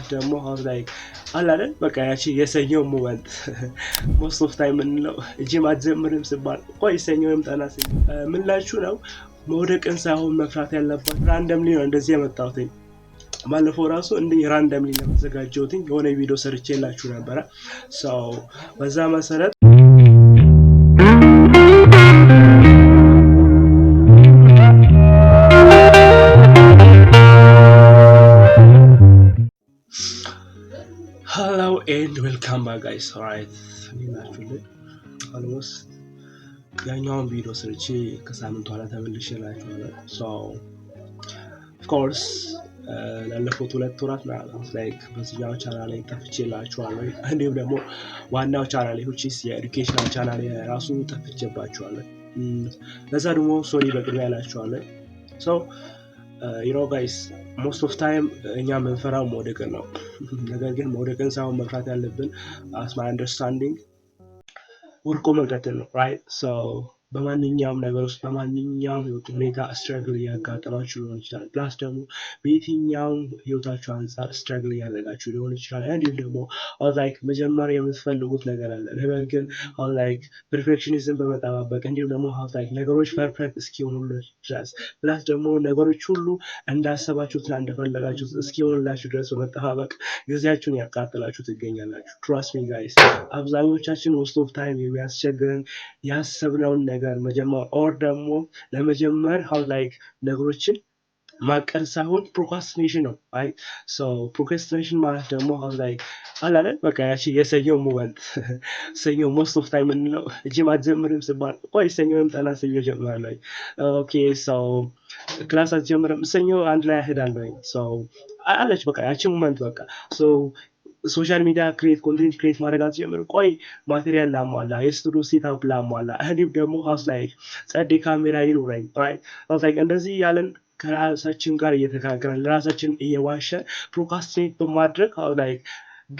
ማለት ደግሞ I was like አለ አይደል፣ በቃ ያቺ የሰኞ moment። Most of time የምንለው ጂም አትጀምርም ስባል ቆይ ሰኞ ይምጣና ሰኞ ምላችሁ ነው። መውደቅን ሳይሆን መፍራት ያለባት randomly ነው እንደዚህ የመጣሁትኝ። ባለፈው ራሱ እንዲህ randomly ለተዘጋጀሁትኝ የሆነ ቪዲዮ ሰርቼላችሁ ነበረ። So በዛ መሰረት hello and welcome back, guys. Alright, እንዴት ናችሁልኝ? Almost ያኛውን ቪዲዮ ሰርቼ ከሳምንት በኋላ ተመልሼላችኋለሁ። So of course ላለፉት 2 ወራት like በዚህኛው ቻናል ላይ ጠፍቼላችኋለሁ። እንዲሁም ደግሞ ዋናው ቻናል which is የ educational channel ራሱ ጠፍቼባችኋለሁ። ለዛ ደግሞ sorry በቅድሚያ እላችኋለሁ። So guys, most of time እኛ የምንፈራው መውደቅን ነው። ነገር ግን መውደቅን ሳይሆን መፍራት ያለብን as my understanding ወድቆ መቅረትን ነው፣ right? So በማንኛውም ነገር ውስጥ በማንኛውም ህይወት ሁኔታ struggle እያጋጠማችሁ ሊሆን ይችላል። Plus ደግሞ በየትኛውም ህይወታችሁ አንጻር struggle እያደረጋችሁ ሊሆን ይችላል። እንዲሁም ደግሞ like መጀመር የምትፈልጉት ነገር አለ። ነገር ግን አሁን like perfectionism በመጠባበቅ እንዲሁም ደግሞ like ነገሮች perfect እስኪሆኑላችሁ ድረስ፣ plus ደግሞ ነገሮች ሁሉ እንዳሰባችሁትና እንደፈለጋችሁት እስኪሆኑላችሁ ድረስ በመጠባበቅ ጊዜያችሁን ያቃጥላችሁ ትገኛላችሁ። Trust me, guys፣ አብዛኞቻችን most of time የሚያስቸግረን ያሰብነውን ነገር መጀመር or ደግሞ ለመጀመር how like ነገሮችን ማቀድ ሳይሆን procrastination ነው። Right? So procrastination ማለት ደግሞ how like አለ አይደል፣ በቃ ያቺ የሰኞ moment። ሰኞ most of time የምንለው ጂም አትጀምርም ስባል ቆይ ሰኞ ይምጣና ሰኞ እጀምራለሁ። Okay, so class አትጀምርም፣ ሰኞ አንድ ላይ እሄዳለሁ። So አለች በቃ ያቺ moment። በቃ so social media create content create ማድረግ አትጀምርም፣ ቆይ material ላሟላ፣ የስቱዲዮ setup ላሟላ፣ እንዲሁም ደግሞ I was like ጸዴ ካሜራ ይኑረኝ፣ right? Like እንደዚህ እያለን ከራሳችን ጋር እየተካከረን ለራሳችን እየዋሸን procrastinate በማድረግ like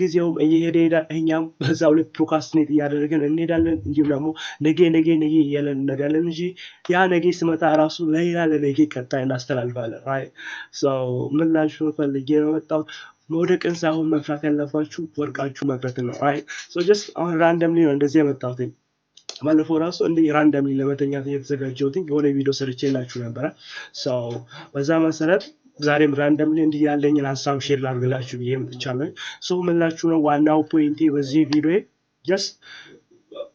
ጊዜውም እየሄደ ይሄዳል። እኛም በዛው ልክ procrastinate እያደረግን እንሄዳለን። እንዲሁም ደግሞ ነገ ነገ ነገ እያለን እንሄዳለን እንጂ ያ ነገ ስመጣ ራሱ ለሌላ ለነገ ቀጣይ እናስተላልፋለን። Right? So ምን ላችሁ ፈልጌ ነው የመጣሁት፣ መውደቅን ሳይሆን መፍራት ያለባችሁ ወድቃችሁ መቅረትን ነው። Right? So just አሁን randomly ነው እንደዚህ የመጣሁት። ባለፈው ራሱ እንዲህ randomly ለመተኛት እየተዘጋጀሁትኝ የሆነ ቪዲዮ ሰርቼላችሁ ነበረ። So በዛ መሰረት ዛሬም randomly እንዲህ ያለኝን ሀሳብ share ላድርግላችሁ ብዬ መጥቻለሁ። So ምላችሁ ነው ዋናው point ኤ በዚህ ቪዲዮ just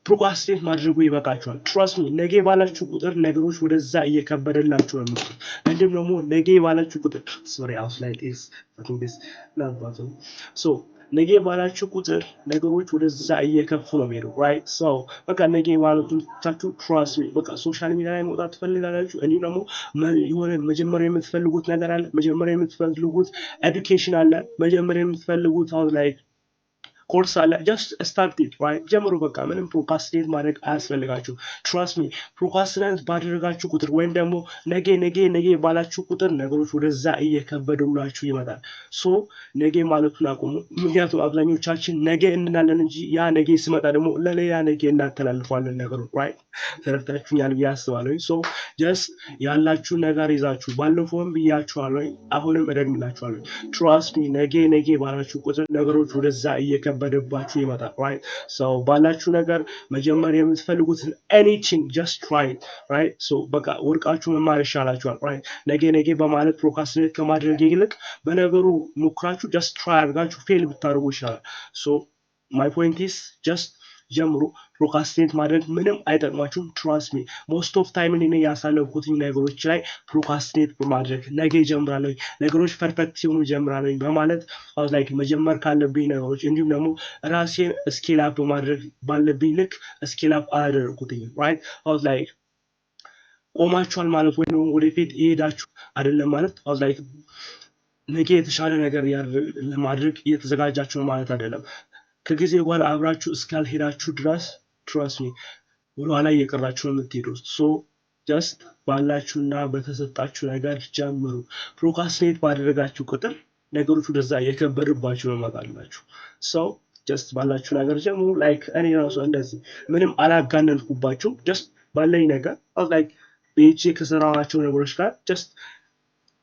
procrastinate ማድረጉ ይበቃችኋል። Trust me፣ ነገ ባላችሁ ቁጥር ነገሮች ወደዛ እየከበደላችሁ ነው የሚመጡት። እንዲሁም ደግሞ ነገ ባላችሁ ቁጥር፣ sorry, I was like this, so ነገ ባላችሁ ቁጥር ነገሮች ወደዛ እየከፉ ነው የሚሄዱ፣ right? So በቃ ነገ ማለታችሁ trust me፣ በቃ social media ላይ መውጣት ትፈልጋላችሁ። እንዲሁም ደግሞ የሆነ መጀመሪያ የምትፈልጉት ነገር አለ። መጀመሪያ የምትፈልጉት education አለ። መጀመሪያ የምትፈልጉት አሁን like course አለ። Just start it, right? ጀምሩ። በቃ ምንም procrastinate ማድረግ አያስፈልጋችሁ። Trust me፣ procrastinate ባደረጋችሁ ቁጥር ወይም ደግሞ ነገ ነገ ነገ ባላችሁ ቁጥር ነገሮች ወደዛ እየከበዱላችሁ ይመጣል። So ነገ ማለቱን አቁሙ። ምክንያቱም አብዛኞቻችን ነገ እንላለን እንጂ ያ ነገ ሲመጣ ደግሞ ለሌላ ነገ እናተላልፈዋለን ነገሩ፣ right? ተረድታችሁኛል ብዬ አስባለሁ። So just ያላችሁ ነገር ይዛችሁ፣ ባለፈውም ብያችኋለሁ፣ አሁንም እደግምላችኋለሁ። Trust me፣ ነገ ነገ ባላችሁ ቁጥር ነገሮች ወደዛ እየከበደባችሁ ይመጣል። Right? So ባላችሁ ነገር መጀመር የምትፈልጉትን anything just try, right? So በቃ ወድቃችሁ መማር ይሻላችኋል። Right? ነገ ነገ በማለት procrastinate ከማድረግ ይልቅ በነገሩ ሞክራችሁ just try አድርጋችሁ fail ብታደርጉ ይሻላል። So my point is just ጀምሩ። Procrastinate ማድረግ ምንም አይጠቅማችሁም። Trust me፣ most of time እኔ ያሳለፍኩት ነገሮች ላይ procrastinate በማድረግ ነገ እጀምራለሁ፣ ነገሮች perfect ሲሆኑ እጀምራለሁ በማለት like መጀመር ካለብኝ ነገሮች እንዲሁም ደግሞ ራሴን scale up በማድረግ ባለብኝ ልክ scale up አላደረኩትኝም። Right? Like ቆማችኋል ማለት ወይ ደግሞ ወደፊት እየሄዳችሁ አይደለም ማለት like ነገ የተሻለ ነገር ለማድረግ እየተዘጋጃችሁ ነው ማለት አይደለም። ከጊዜ በኋላ አብራችሁ እስካልሄዳችሁ ድረስ trust me፣ ወደኋላ እየቀራችሁ ነው የምትሄዱት። So just ባላችሁና በተሰጣችሁ ነገር ጀምሩ። Procrastinate ባደረጋችሁ ቁጥር ነገሮች ወደዛ እየከበዱባችሁ ነው መጣላችሁ። So just ባላችሁ ነገር ጀምሩ። Like እኔ ራሱ እንደዚህ ምንም አላጋነንኩባችሁም። Just ባለኝ ነገር like በይቼ ከሰራኋቸው ነገሮች ጋር just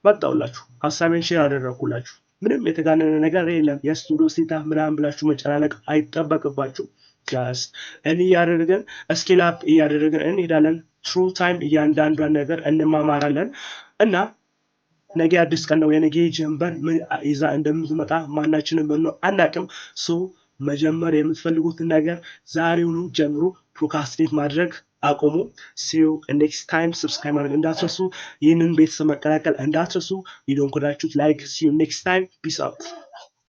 መጣሁላችሁ፣ ሀሳቤን share አደረግኩላችሁ። ምንም የተጋነነ ነገር የለም። የስቱዲዮ setup ምናምን ብላችሁ መጨናነቅ አይጠበቅባችሁ። Just እኔ እያደረግን scale up እያደረግን እንሄዳለን። Through time እያንዳንዷን ነገር እንማማራለን እና ነገ አዲስ ቀን ነው። የነገ ጀንበር ምን ይዛ እንደምትመጣ ማናችንም ብንሆን አናውቅም። So መጀመር የምትፈልጉትን ነገር ዛሬውኑ ጀምሩ። Procrastinate ማድረግ አቁሙ። See you next time። Subscribe ማድረግ እንዳትረሱ። ይህንን ቤተሰብ መቀላቀል እንዳትረሱ። ቪዲዮን ከወደዳችሁት like። See you next time። Peace out።